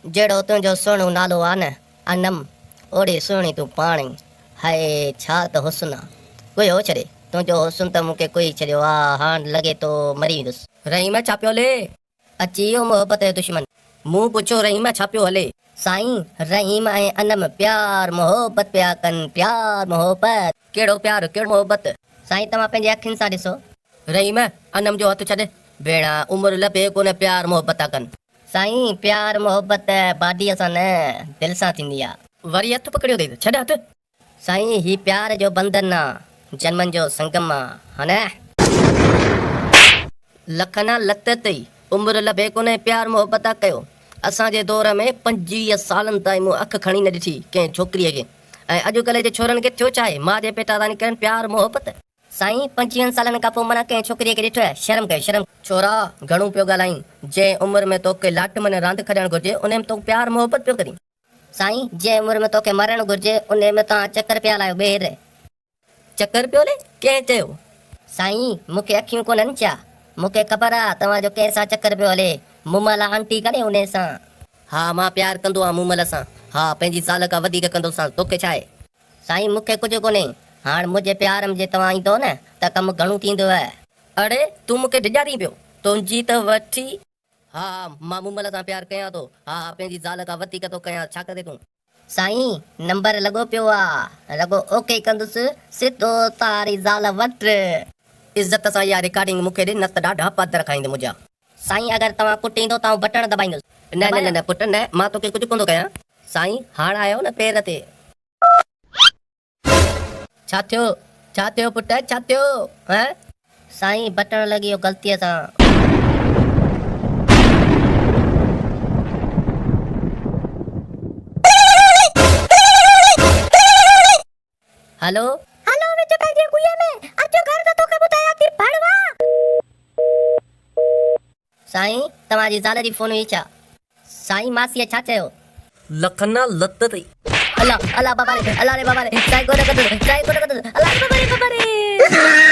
جهڙو تنهنجو سهڻو نالو آ نه انم، اوڙي سهڻي تون پاڻ ئي. هاء ڇا ته حسن آ. ڪوهيو ڇڏي. تنهنجو حسن ته مون کي ڪوهي ڇڏيو آ. هاڻ لڳي ٿو مري ويندس. رحيم ڇا پيو هلي؟ اچي ويو محبت جو دشمن. مون پڇيو رحيم ڇا پيو هلي؟ سائين رحيم ۽ انم پيار محبت پيا ڪن پيار محبت. ڪهڙو پيار ڪهڙو محبت؟ سائين توهان پنهنجي اکين سان ڏسو. رحيم انم جو هٿ ڇڏ. ڀيڻا عمر لڀي ڪونه پيار محبت ٿا ڪن. سائين پيار محبت باڊيء سان نه دل سان ٿيندي آ. وري هٿ پڪڙيو اٿئي ڇڏ هٿ. سائين هي پيار جو بندن آ جنمن جو سنگم آ ها نه. لکنا لت اٿئي عمر لڀي ڪونه پيار محبت آ ڪيو. اسان جي دور ۾ 25 سالن تائين مون اک کڻي نه ڏٺي ڪنهن ڇوڪريء کي ۽ اڄڪلهه جي ڇورن کي ٿيو ڇا آهي ماء جي پيٽان تائين ڪرن پيار محبت. سائين 25 سالن کان پوء منا ڪنهن ڇوڪريء کي ڏٺو آهي؟ شرم ڪيو شرم. ڇورا گهڻو پيو ڳالهائين جنهن عمر ۾ توکي لاٽ من راند کڏڻ گهرجي انهي ۾ تون پيار محبت پيو ڪرين. سائين جنهن عمر ۾ توکي مرڻ گهرجي انهي ۾ توهان چڪر پيا لايو ٻيهر. چڪر پيو لي؟ ڪنهن چيو؟ سائين مون کي اکيون ڪونهن ڇا؟ مون کي خبر آ توهان جو ڪنهن سان چڪر پيو هلي، مومل آنٽي ڪانهي انهي سان. ها مان پيار ڪندو آهيان مومل سان، ها پنهنجي زال کان وڌيڪ ڪندوسانس، توکي ڇا آهي؟ سائين مون کي ڪجهه ڪونهي، هاڻ منهنجي پيار م جي توهان ايندو نه ته ڪم گهڻو ٿيندو. اڙي تون مون کي ڊيڄارين پيو، تنهنجي ته وٺي. ها ها مان مومل سان پيار ڪيان ٿو، ها ها پنهنجي زال کان وڌيڪ ٿو ڪيان، ڇا ڪندين تون؟ سائين نمبر لڳو پيو آ رڳو اوڪي ڪندس سڌو تاري زال وٽ. عزت سان اها رڪارڊنگ مون کي ڏي نه ته ڏاڍا پادر کائيندين منهنجا. سائين اگر توهان ڪٽيندو ته آئون بٽڻ دٻائيندس. نه نه نه پٽ نه مان توکي ڪجهه ڪونه ٿو ڪيان. سائين هاڻ آيو نه پير تي. ڇا ٿيو ڇا ٿيو پٽ ڇا ٿيو هه. سائين بٽڻ لڳي ويو غلطيء سان. هلو. هلو وچ پنهنجي ڪوئي ۾ اچ گهر ته توکي ٻڌايان ٿي ڀڙوا. سائين توهان جي زال جي فون هئي ڇا؟ سائين ماسيء ڇا چيو؟ لکنا لت اٿئي. الله الله بابا ري الله ري بابا ري سائين ڪونه ڪندس سائين ڪونه ڪندس الله ري بابا ري بابا ري.